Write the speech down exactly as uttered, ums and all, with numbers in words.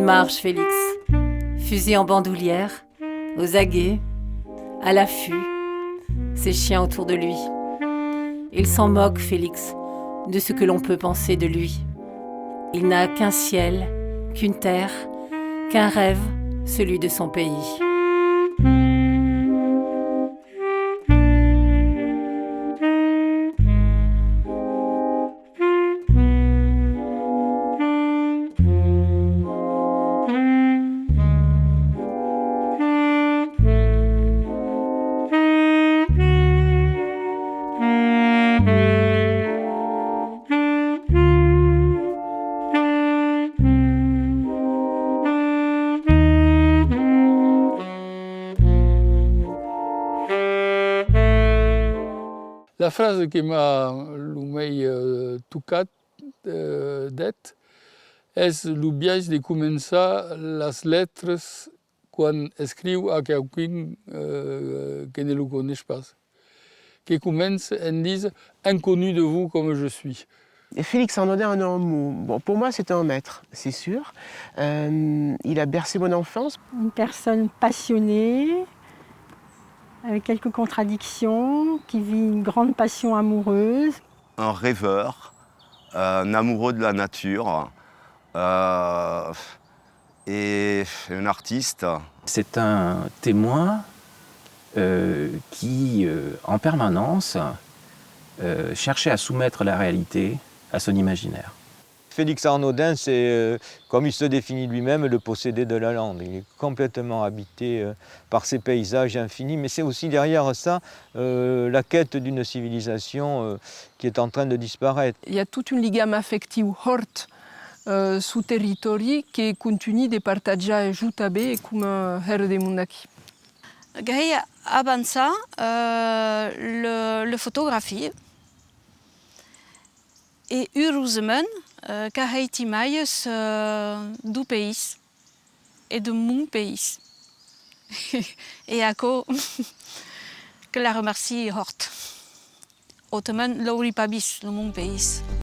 Marche, Félix. Fusil en bandoulière, aux aguets, à l'affût, ses chiens autour de lui. Il s'en moque, Félix, de ce que l'on peut penser de lui. Il n'a qu'un ciel, qu'une terre, qu'un rêve, celui de son pays. La frasa que m'a lo mei, eh, tocat, eh, det, es lo biais de començar las letras quan escriu a quauqu'un, eh, que ne lo coneish pas. Que comença en dire: « Inconnu de vous comme je suis. » Et Félix Arnaudin en un mot. Bon, pour moi, c'est un maître, c'est sûr. Euh, il a bercé mon enfance. Une personne passionnée, avec quelques contradictions, qui vit une grande passion amoureuse. Un rêveur, un amoureux de la nature, euh, et un artiste. C'est un témoin, euh, qui, euh, en permanence, euh, cherchait à soumettre la réalité à son imaginaire. Félix Arnaudin, c'est, euh, comme il se définit lui-même, le possédé de la lande. Il est complètement habité, euh, par ces paysages infinis, mais c'est aussi derrière ça, euh, la quête d'une civilisation, euh, qui est en train de disparaître. Il y a toute une ligam afectiu hòrt, euh, suu territòri que contunhi de partatjar jo tanben, coma, euh, hèra de monde aquí. Qu'ai avançat, euh, le, le fotografie. E urosament, eh, qu'a hèit imatges, eh, deu país e de mon país. E aquò, que la remercii hòrt. Autrament, l'auriá pas vist, lo mon país.